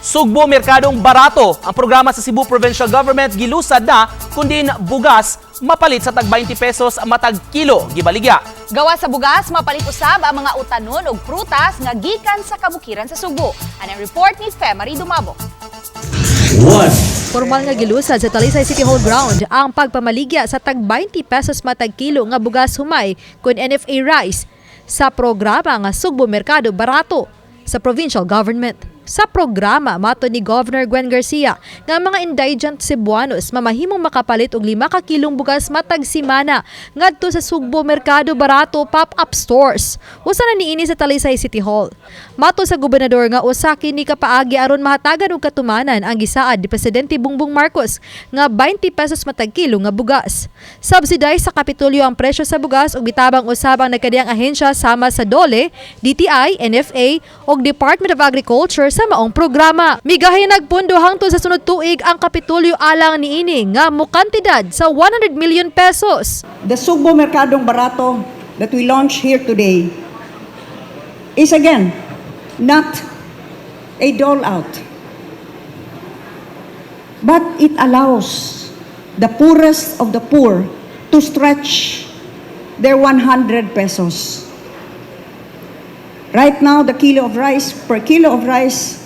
Sugbo Merkadong Barato. Ang programa sa Cebu Provincial Government gilusad na kundi bugas mapalit sa tag 20 pesos matag kilo gibaligya. Gawa sa bugas, mapalit usab ang mga utanon ug prutas nga gikan sa kabukiran sa Sugbo. Anang report ni Femary Dumabok. Formal nga gilusad sa Talisay City Hall ground ang pagpamaligya sa tag 20 pesos matag kilo nga bugas humay kun NFA rice sa programa nga Sugbo Merkado Barato sa provincial government. Sa programa, mato ni Governor Gwen Garcia nga mga indigent Cebuanos mamahimong makapalit og 5 ka kilong bugas matag simana ngadto sa Sugbo Merkado Barato pop-up stores. Usa na niini sa Talisay City Hall. Mato sa gobernador nga usa kini ka paagi aron mahatagan og katumanan ang gisaad ni Presidente Bongbong Marcos nga 20 pesos matag kilo nga bugas. Subsidize sa Kapitolyo ang presyo sa bugas ug mitabang usab ang nagkadiyang ahensya sama sa DOLE, DTI, NFA ug Department of Agriculture sa maong programa. Migahin nagpundo hangtod sa sunod tuig ang Kapitolyo alang niini nga mokantidad sa 100 million pesos. The Sugbo Merkadong Barato that we launch here today is again not a dole out, but it allows the poorest of the poor to stretch their 100 pesos. Right now, the kilo of rice, per kilo of rice,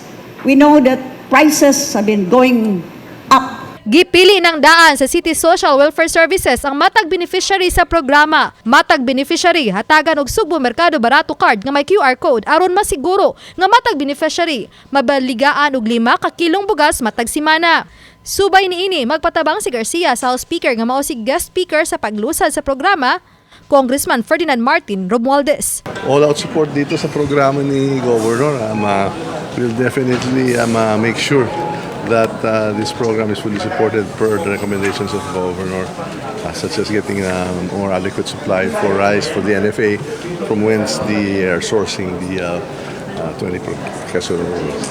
we know that prices have been going up. Gipili ng daan sa City Social Welfare Services ang matag beneficiary sa programa. Matag beneficiary hatagan og Sugbo Merkado Barato card nga may QR code aron masiguro nga matag beneficiary mabaligaan og 5 ka kilong bugas matag simana. Subay niini, magpatabang si Garcia sa House Speaker nga mao si guest speaker sa paglusad sa programa, Congressman Ferdinand Martin Romualdez. All-out support dito sa programa ni Governor. We'll definitely make sure that this program is fully supported per the recommendations of the Governor, such as getting more adequate supply for rice for the NFA, from whence they are sourcing the 20 peso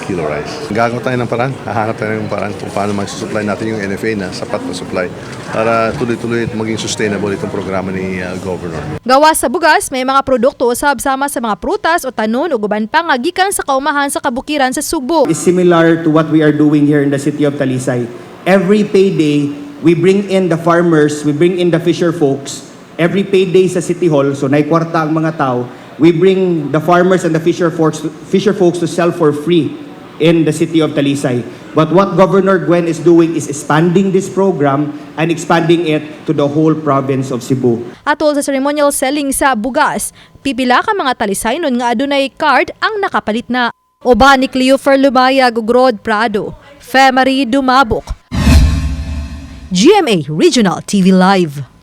kilo rice. Gagawa tayo ng paraan, hahanap tayo ng paraan kung paano mag-supply natin yung NFA na sapat na supply para tuloy-tuloy at maging sustainable itong programa ni Governor. Gawas sa bugas, may mga produkto usab sama sa mga prutas o tanon ug uban pa nga gikan sa kaumahan sa kabukiran sa Sugbo. Is similar to what we are doing here in the city of Talisay. Every payday, we bring in the farmers, we bring in the fisher folks. Every payday sa City Hall, so naikwarta ang mga tao, we bring the farmers and the fisher folks to sell for free in the city of Talisay. But what Governor Gwen is doing is expanding this program and expanding it to the whole province of Cebu. Atol sa ceremonial selling sa bugas, pipila ka mga Talisaynon nga adunay card ang nakapalit na. Uban ni Cleofer Lumayag ug Rod Prado, Femary Dumabok. GMA Regional TV Live.